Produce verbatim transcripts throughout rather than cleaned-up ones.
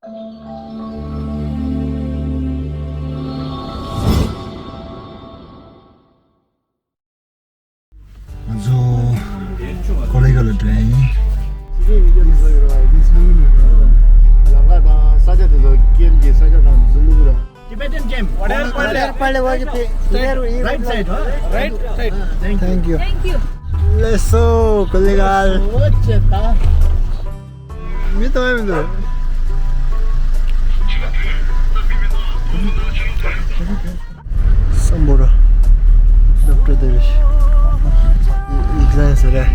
ང་ཚོ་ཀོ་ལི་གྷལ་ལ་འགྲོ་ཡ་ཡིན། ལམ་ཁ་དང་ས་ཆ་དེ་ཚོ་ཀེམ་གྱི་ས་ཆ་དང་འཛུལ་ལུགས་ར། Tibetan gym. Hotel Pale. Hotel Pale was the right side, huh? Right side. Thank you. Thank you. Thank you. Let's go, ཀོ་ལི་གྷལ། མི་གཏོང་ཡ་མི་འདུག་སམ་བྷོ་ཊ། ཌོག་ཊར་དེ་རེད། ཨེག་ཛམ་ཟེར་རེད།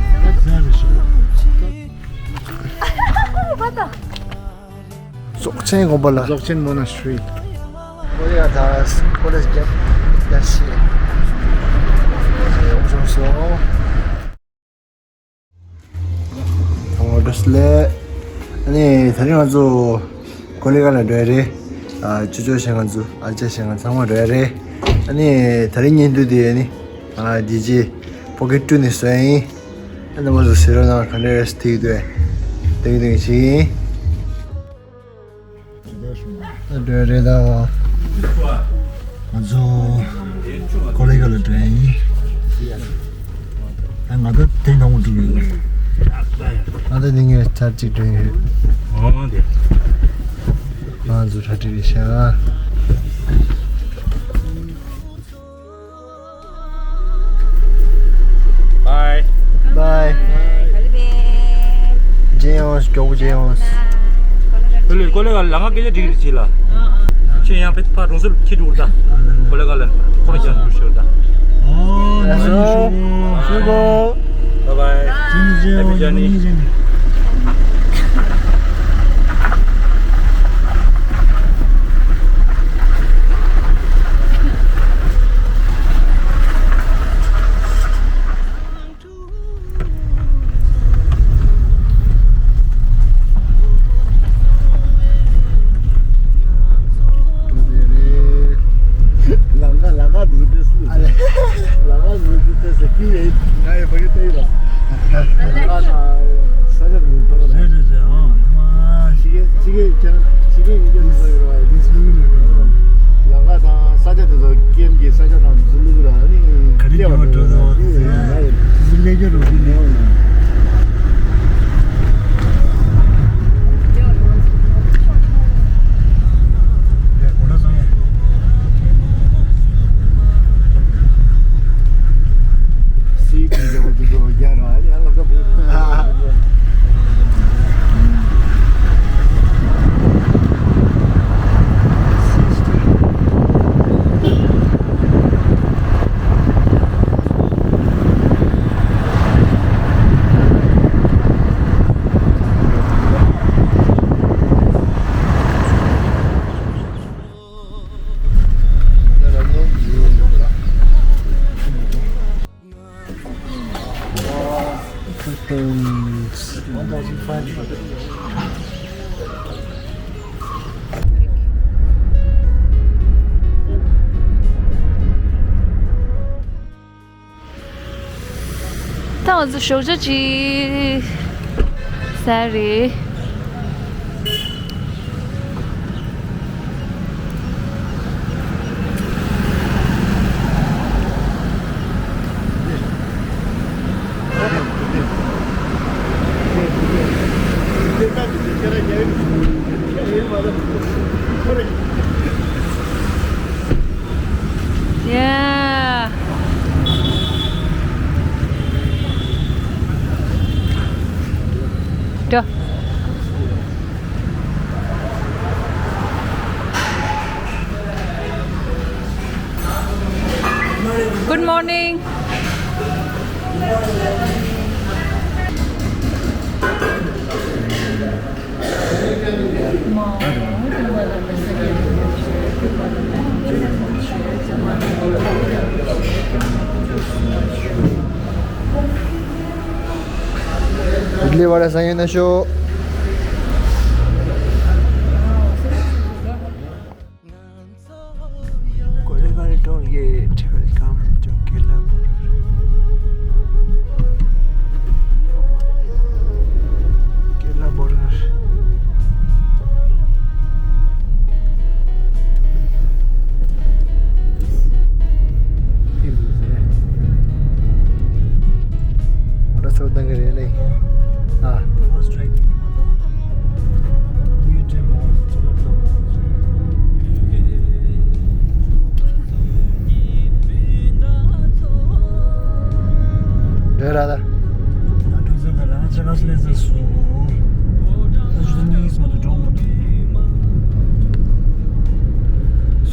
རྫོགས་ཆེན་དགོན་པ་ལ། རྫོགས་ཆེན་མོ་ན་སི་ཊི་རི། ཀོ་ལི་གྷལ་ད་ཀོ་ལེཇ་རྒྱབ་རྒྱབ་ཤེས། ཡོང་བྱུང་སོང་། ཨོ་བཀྲ་ཤིས་བདེ་ལེགས། ཨ་ནི་དེ་རིང་ང་ཚོ་ཀོ་ལི་གྷལ་ལ་འགྲོ་ཡ་རེད། ཨ་ཅོ་ཅོ་བྱས་ང་ཚོ་ཨ་ཅག་བྱས་ང་ཚང་མ་འགྲོ་ཡ་རེད། ཨ་ནི་དེ་རིང་ཉིན་དུས་དེ་ཨ་ནི་ཨ་ཌི་ཇེ་པོ་ཀེཊ་ཊུ་ནས་བཟོས་ཡིན། ཨ་ནི་མ་ཟོ་ཟེར་རོ་ན་ག་འདྲ་རེད་ཐིག་དུས་ཏིག་ཏིག་ཞིག་ཡིན། ཨ་འགྲོ་རེད་ད། ང་ཚོ་ཀོ་ལི་གྷལ་ལ་འགྲོ་ཡ་ཡིན། ཨ་ང་ད་དེ་ནང་འགྲོ་གི་ཡོད། ང་ད་ནི་ངས་ཚར་གཅིག་འགྲོ་ཡི་ཡོད། ཨོ་དེ། ང་ཚོ་གྲ་སྒྲིག་རེད་ཤག Bye. Bye. རྗེས་ཡོང་། མགྱོགས་པོ་རྗེས་ཡོང་། ཀོ་ལི་ཀོ་ལི་གྷལ་ལ་ང་སྐད་ཆ་འདྲི་གི་རེད་ཅིག་ལ། ཁྱོད་ཡང་ཕེ་ཕ་རོང་ཟུར་ཁྱི་འགྲོ་གི་རེད་ད། ཀོ་ལི་གྷལ་ལ་ཁོ་རང་ཀྱང་འགྲོ་ཤོར་ད། ཨོ་ན་ཤུ་གོ་ཤུ་གོ། Bye bye. Happy journey. ལམ་ཁ་ལམ་ཁ་འདུག་སྟེ་སུ། ལམ་ཁ་འདུག་སྟེ་སུ་ཀི་ཡེ་ང་ཡི་ཕ་གི་ཏེ་ཡི་ར། ལམ་ཁ་དང་ས་ཆ་འདུག་ཏོ་ར། རེད་རེད་རེད། ཨང་མ། ཕྱི་རྒྱལ་ཕྱི་རྒྱལ་ཁྱེད་རང་ཕྱི་རྒྱལ་ཡིན་རྒྱུ་ནི་ས་ཡོད་ར། ལམ་ཁ་དང་ས་ཆ་དེ་ཚོ་ཀེམ་གྱི་ས་ཆ་དང་འཛུལ་ལུགས་ར་ནི། ག་རེ་སྐྱེ་བ་འགྲོ་དང་ཟེར་ཡ་ཟེར་ལས་སྐྱོ་རུ་ཟིན་ནས་ཡོང་ན། ད་ང་ཚོ་ཞོགས་ཇ་ཅིག་ཟ་རེད། Yeah. Duh. Good morning. Idli वडा सांगेन show. Kollegal toll gate, welcome to Kerala border. Kerala border.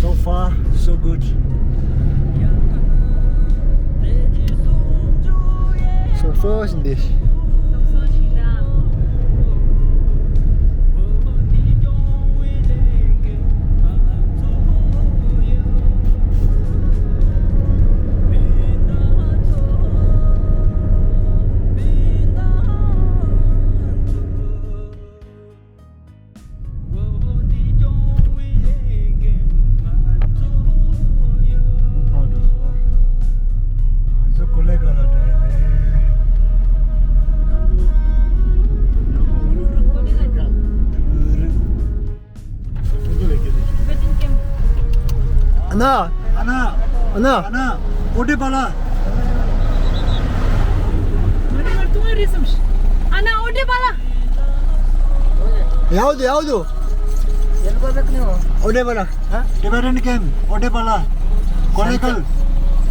So far, so good. So far, in this. Ana. Ana. Ana. Ana. Ode bala. Ana, ode bala. Yaudu, yaudu. Ode bala. Tibetan game, ode bala. Kolekal.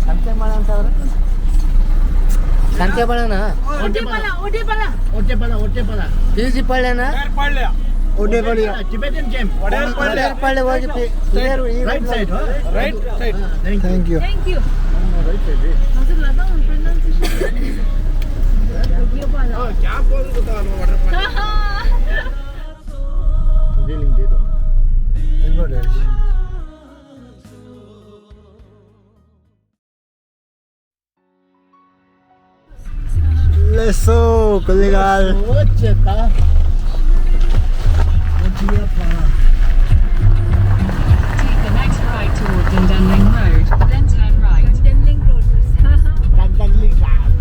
Santiago. Santiago bala na. Ode bala, ode bala. Ode bala, ode bala. Easy bala na. Ode bala. Tibetan game. Ode bala. Right side, huh? Right side. Thank you. Thank you. Thank you. Right side. Let's go, Kolekal. Take the next right toward Dundenling Road, then turn right. Dundenling Road. Dundenling Road.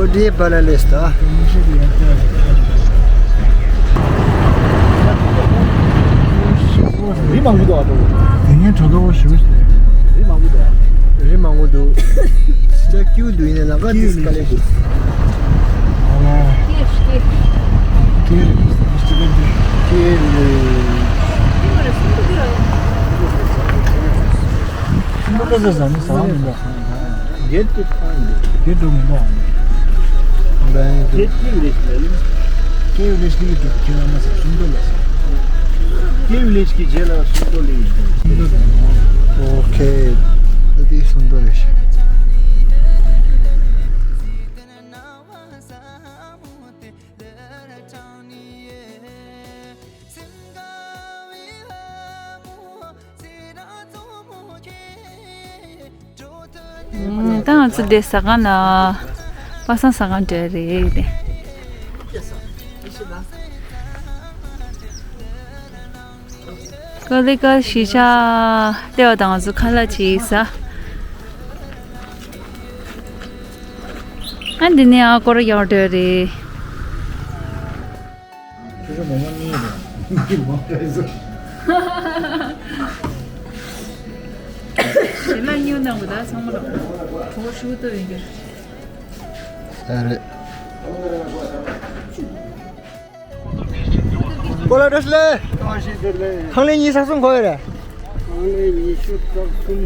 ཨོ་ཌི་པ་ལ་ལེས་ད། རི་མང་པོ་འདུག་ཨ། དེ་ངས་གྲོད་ཁོག་ཞུ། རི་མང་པོ་འདུག་རི་མང་པོ་འདུག་ཅ་ཀྱུ་འདུག་ཡིན་ན་ལ་ཀ་ཏིས་ཀ་ལེ་འདུག་ཀྱེ་རེད། ཀྱེ་རེད། སུམ་པ་ཀ་ས་ཟ་ནི་ཟ་བ་མིན་པ། རྒྱལ་དུ་ཕན་འདུག་རྒྱལ་དུ་མིན་པ། རྒྱལ་དུ་ལེགས་ལ་ཡིན། རྒྱལ་ལེགས་ལི་གི་སྐྱེ་བ་མ་ཟད་སུམ་མདོ་ལ་ཟེར། རྒྱལ་ལེགས་ཀྱི་རྗེས་ལ་སུམ་མདོ་ལེགས་ཡིན། ཨོ་ཁེ། ད་དེ་སུམ་མདོ་རེད་ཤག་ད་ང་ཚོ་འདི་ཟ་ཁང་ན་པ་སངས་ཟ་ཁང་འདྲ་རེད་དེ། ཀ་ལི་ཀ་གཞིས་ཆགས་ལྟེ་བ་དང་ང་ཚོ་ཁ་ལག་ཅིག་ཟ། ཨ་འདི་ནས་ཨ་སྐོར་ཡག་འདྲ་རེད། ཁྱོད་ཚོ་མོག་མོག་གཉིས་རེད། མོག་མོག་རེད་ཟེར། ཞལ་ལག་གཉིས་གནང་དགོས་ད་ཚང་མ་ལ། གྲོགས་ཤུགས་ཏོ་ཡོད་རྒྱུ། ཨ་རེད། སྐོར་ལ་བཀྲ་ཤིས་བདེ་ལེགས། ཨ་ཤི་བདེ་ལེགས། ཁང་ལས་ཉི་ཤུ་རྩ་གསུམ་གོ་ཡོད་རེད། ཨང་ལེ་ཉི་ཤུ་རྩ་གསུམ།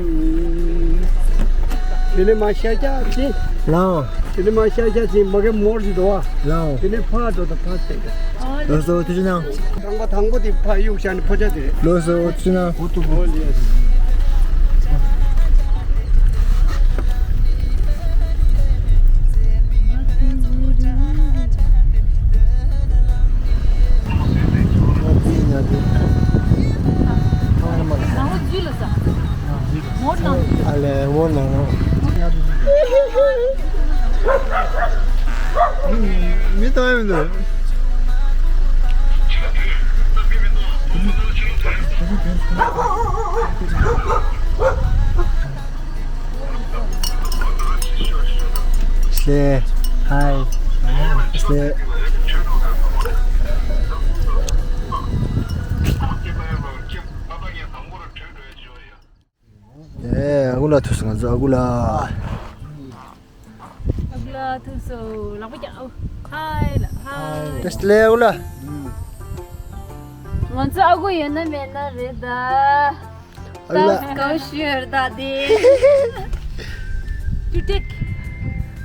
དེ་ནས་མ་ཤ་རྒྱགས་ཅིང་། ལའོ། དེ་ནས་མ་ཤ་རྒྱགས་ཅིང་མ་གི་མོར་ཅིག་འདུག་བ། ལའོ། དེ་ནས་ཕ་འགྲོ་དང་ཕ་སྟེ། ལོ་སོ་ཐུགས་རྗེ་གནང་། རྐང་པ་དང་པོ་དེ་ཕ་གཡུག་བཞག་ནས་ཕོ་རྒྱགས་དེ་རེད། ལོ་སོ་ཐུགས་རྗེ་གནང་། འོ་ཐུག་འོ་ལེ། མི་ལྟ་ཡ་མི་འདུག Slay. Hi. Slay. ཨེ། ཨ་ཁུ་ལགས་ཐུག་སོང་། ང་ཚོ་ཨ་ཁུ་ལགས། ཨ་ཁུ་ལགས་ཐུག་སོང་། ལག་པ་བརྐྱངས། ཨོ། ཧའི་ལགས། ཧའི། ཨེ། སླེབས་ཨ་ཁུ་ལགས། ང་ཚོ་ཨ་ཁུ་ཡོད་ན་མེད་ན་རེད་ད། ཨ་ལ། ད་གའུ་ཤུར་ད་དེ། ཏུ་ཏིག་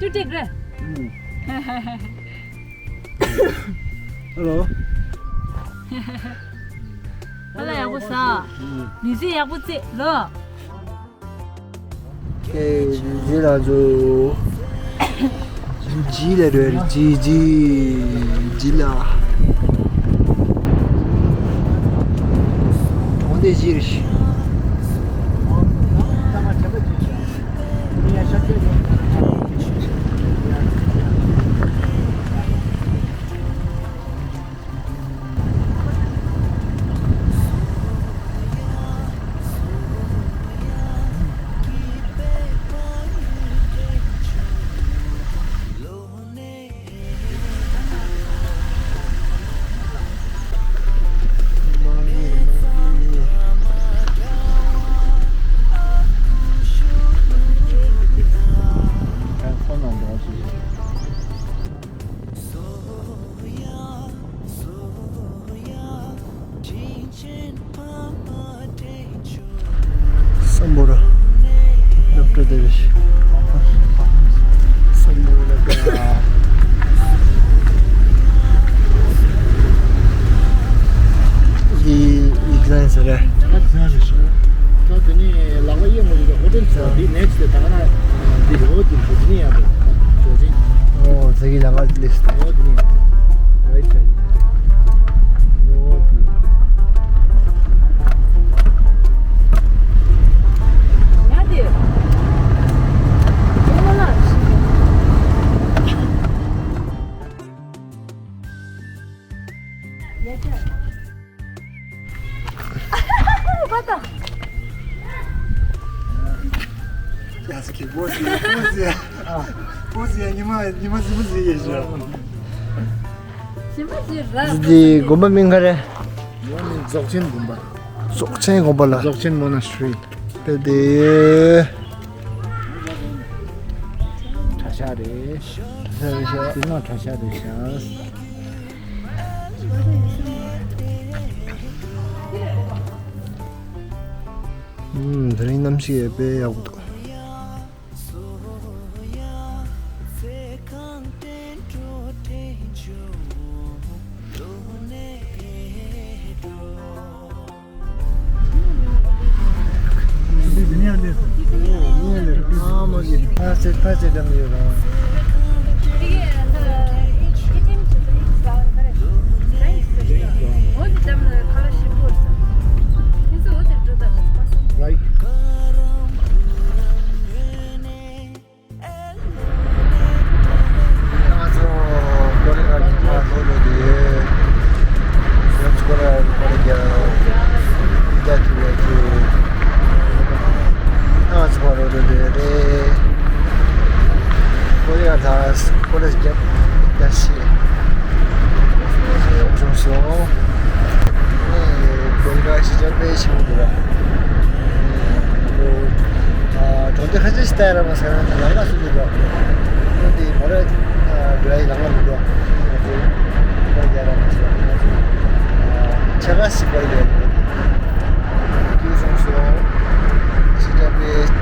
ཏུ་ཏིག་རེད། ཧེ་ལོ། ཨ་ལ། ཡག་པོ་ཟ། མི་ཚེ་ཡག་པོ་བརྩེགས་ལོ། ཁྱེད་རྗེས་ལ་འགྲོ། རྗེས་ལ་འགྲོ། རྗེས་རྗེས་རྗེས་ལ། འོ་འདི་རྗེས་རེད། སམ་བྷོ་ཊ། ཌོག་ཊར་དེ་བས། སམ་བྷོ་ཊ། འདི་ཡིག་ལན་ཟེར་རེད། ད་དེ་ནས་ལག་པ་གཡས་མོ་ཞིག་ཧོ་ཊེལ་ཟེར་བ་འདི་ནེག་སི་ཊི་དེ་ད་ག་ན་འདི་རེད། འོ་འདི་འགྲོ་འདི་ནས་ཡང་འགྲོ་འགྲོ་ཅིང་། ཨོ་ཟེར་གི་ལ་ང་ལིས་ཊི། འོ་འདི་ནས་ཡང་འགྲོ། རའིཊ་སའིཌ། འོ་འདི། ཡ་དེ། འོ་ལ་ལ། ཡ་ཅག་འདི་དགོན་པ་མིང་ག་རེ། རྫོགས་ཆེན་དགོན་པ། རྫོགས་ཆེན་དགོན་པ་ལ། རྫོགས་ཆེན་མོ་ན་སི་ཊི་རི། དེ་དེ། གྲྭ་ཤག་རེད། གྲྭ་ཤག་རེད་ཤག་འདི་ནང་གྲྭ་ཤག་རེད་ཤག་ཨུམ། དེ་རིང་གནམ་གཤིས་དཔེ་ཡག་པོ་འདུག Right. ང་ཚོ་ཀོ་རི་གར་ཉི་མ་ལྷོད་ལྷོད་དུ་ཡོད། ང་ཚོ་ཀོ་རི་གར་ཀོ་རི་རྒྱ་རྒྱ་ཐུ་ལ་ཐུ། ང་ཚོ་ཀོ་རི་ལྷོད་ལྷོད་དུ་ཡོད་རེད། ཀོ་རི་གར་ད་ཀོ་རི་རྒྱ་རྒྱ་ཤི་ཡོང་བྱུང་སོང་། ཨེ་ཀོ་རི་གར་ཞི་ཅང་པེ་ཞི་མོ་འདུག་ར། ཨ། གྲོང་སྡེ་ཁ་ཤས་ཤིག་ལྟ་ཡ་ར་མ་ཟེར་ན་ལམ་ཁ་སུ་འདུག་ར། ཁོང་དེ་མོ་ར་འགྲོ་ཡ་ཡི་ལམ་ཁ་མི་འདུག་ང་ཚོ་ཁོ་ར་རྒྱ་ར་མ་ཟེར་ང་ཚོ་ཆ་ག་སི་པར་རྒྱ་ར་སྐྱིད་སོང་སོང་། ཞི་ཅང་པེ་